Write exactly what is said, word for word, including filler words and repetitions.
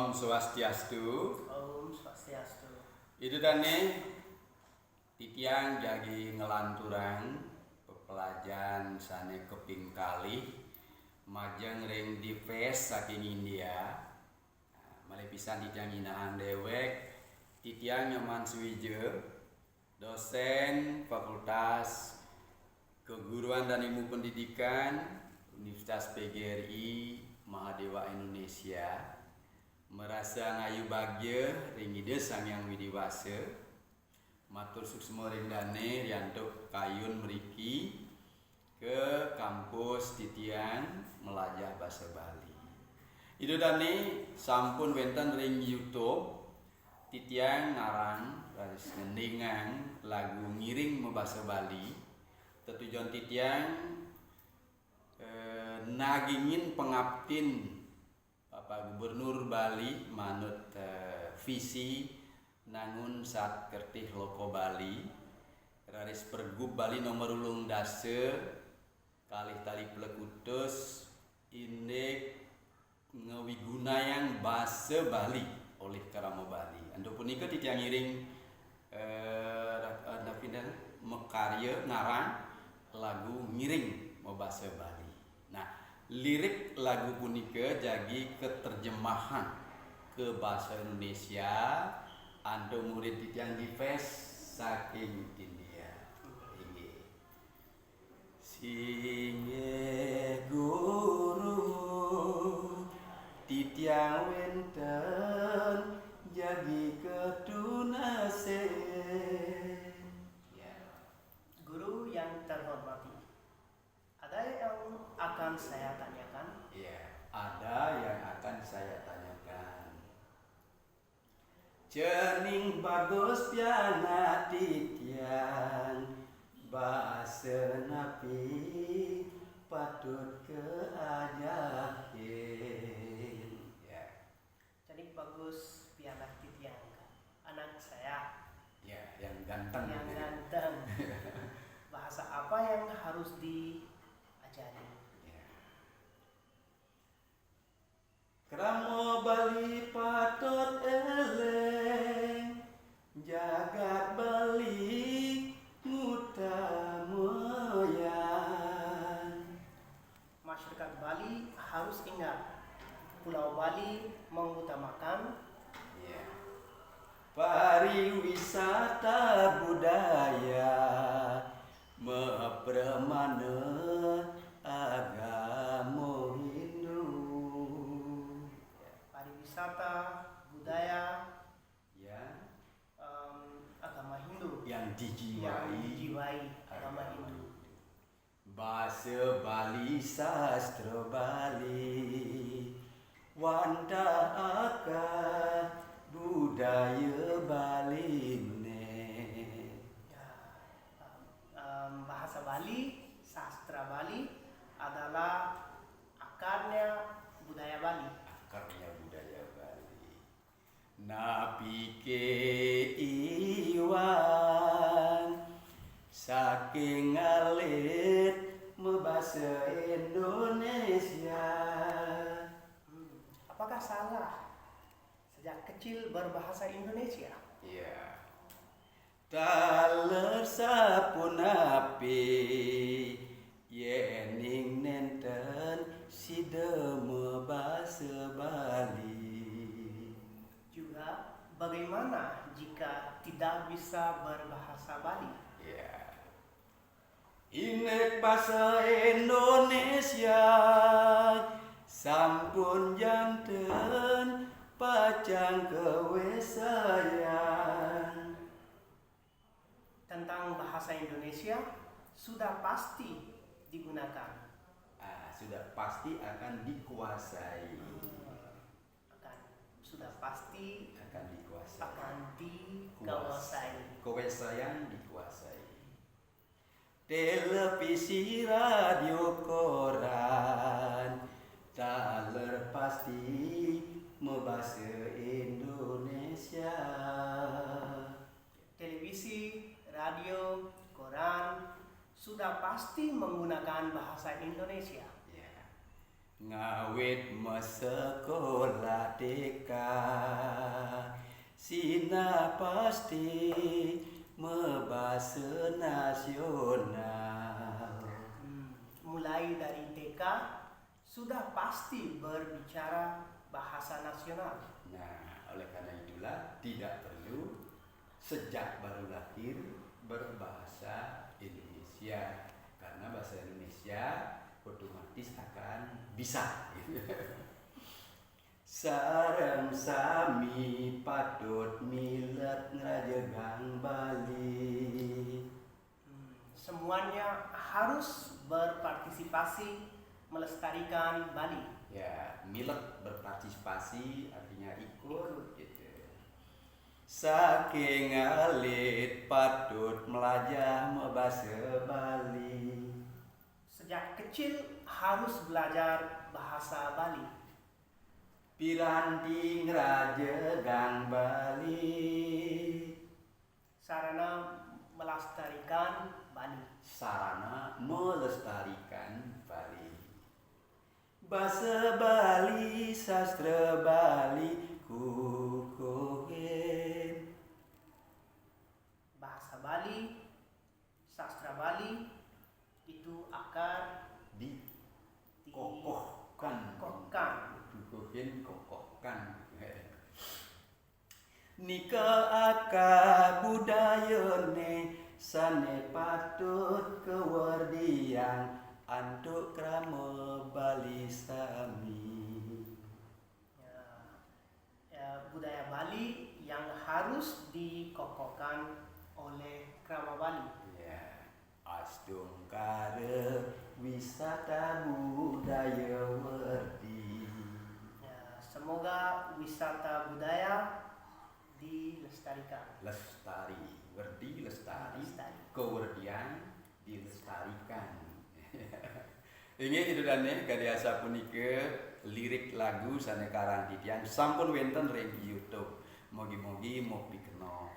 Om Swastiastu. Om Swastiastu. Idu dané titiang jagi nglanturang pepelajahan sané kaping kalih majeng ring Dives saking India. Nah, malih pisan titiang nyinahang déwék, titiang Nyoman Suwija, dosén Fakultas Keguruan dan Ilmu Pendidikan, Universitas P G R I Mahadéwa Indonesia, marasa ngayu bagya ring Ida Sang Hyang Widi Wasa, matur suksma ring dané riantuk kayun mriki ka kampus titiang malajah basa Bali. Ida dané sampun wénten ring YouTube, titiang ngarang raris ngendingang lagu ngiring mabasa Bali. Tetujon titiang, eh, nagingin pangaptin Bapak Gubernur Bali manut, eh, visi nangun Sat Kertih Loko Bali, raris Pergub Bali nomor ulung dasa, kalih tali plekutus, indik ngawigunayang basa Bali olih krama Bali. Antuk punika titiang ngiring, eh, ra-, eh, napi nih, makarya ngarang lagu ngiring mabasa Bali. Nah, lirik lagu punika jagi katerjemahan ka basa Indonesia antuk murid titiang Dives saking India. Inggih. Singgih guru, titiang wénten jagi katunasin. Ya. Guru yang terhormati, ada yang akan saya tanyakan. Ya, ada yang akan saya tanyakan. Cening bagus pianak titiang, basa napi patut kaajahin? Ya. Cening bagus pianak titiang, anak saya. Ya, yang ganteng. Yang ganteng. Bahasa apa yang harus diajarin? Ya. Krama Bali patut éling, jagat Bali ngutamayan. Masyarakat Bali harus ingat, Pulau Bali mengutamakan. Ya. Pariwisata budaya mapramana agama Hindu. Pariwisata budaya, ya, em, agama Hindu. Yang dijiwai. Yang dijiwai agama Hindu. Basa Bali, sastra Bali, wantah akar budaya Baliné. Ya, em, bahasa Bali, sastra Bali adalah akarnya budaya Bali. Akarnya budaya Bali. Napiké iwang saking alit mabasa Indonesia? Hmm, apakah salah sejak kecil berbahasa Indonesia? Iya. Taler sapunapi yéning nénten sida mabasa Bali? Juga, bagaimana jika tidak bisa berbahasa Bali? Ya. Indik basa Indonesia sampun janten pacang kawésayan. Tentang bahasa Indonesia sudah pasti digunakan. Ah, sudah pasti akan dikuasai. Akan, sudah pasti akan dikuasai. Akan dikuasai. Kuasai. Kawésayan, dikuasai. Televisi, radio, koran, taler pasti mabasa Indonesia. Televisi, radio, koran sudah pasti menggunakan bahasa Indonesia. Ya. Ngawit masekolah T K, sina pasti mebasa nasional. Hmm, mulai dari T K sudah pasti berbicara bahasa nasional. Nah, oleh karena itulah tidak perlu sejak baru lahir berbahasa Indonesia, karena bahasa Indonesia otomatis akan bisa. Sareng sami patut milet ngrajegang Bali. Hmm, semuanya harus berpartisipasi melestarikan Bali. Ya, milet, berpartisipasi artinya ikut, gitu. Saking alit patut melajah mebasa Bali. Sejak kecil harus belajar bahasa Bali. Piranti ngrajegang Bali. Sarana melestarikan Bali. Sarana melestarikan Bali. Basa Bali, sastra Bali, kukuhin. Bahasa Bali, sastra Bali itu akar dikokohkan. Kokohkan. Kukuhin, kokohkan. Nika akar budayane sane patut kawerdiang antuk krama Bali sami. Ya, ya, budaya Bali yang harus dikokohkan oleh krama Bali. Ya, astungkara wisata budaya werdi. Ya, semoga wisata budaya dilestarikan. Lestari, werdi lestari, Lestari. Kawerdian dilestarikan. Inggih, ida dane, kadi asapunika lirik lagu sane karang titiang sampun wenten ring YouTube. Mugi-mugi mapikenoh.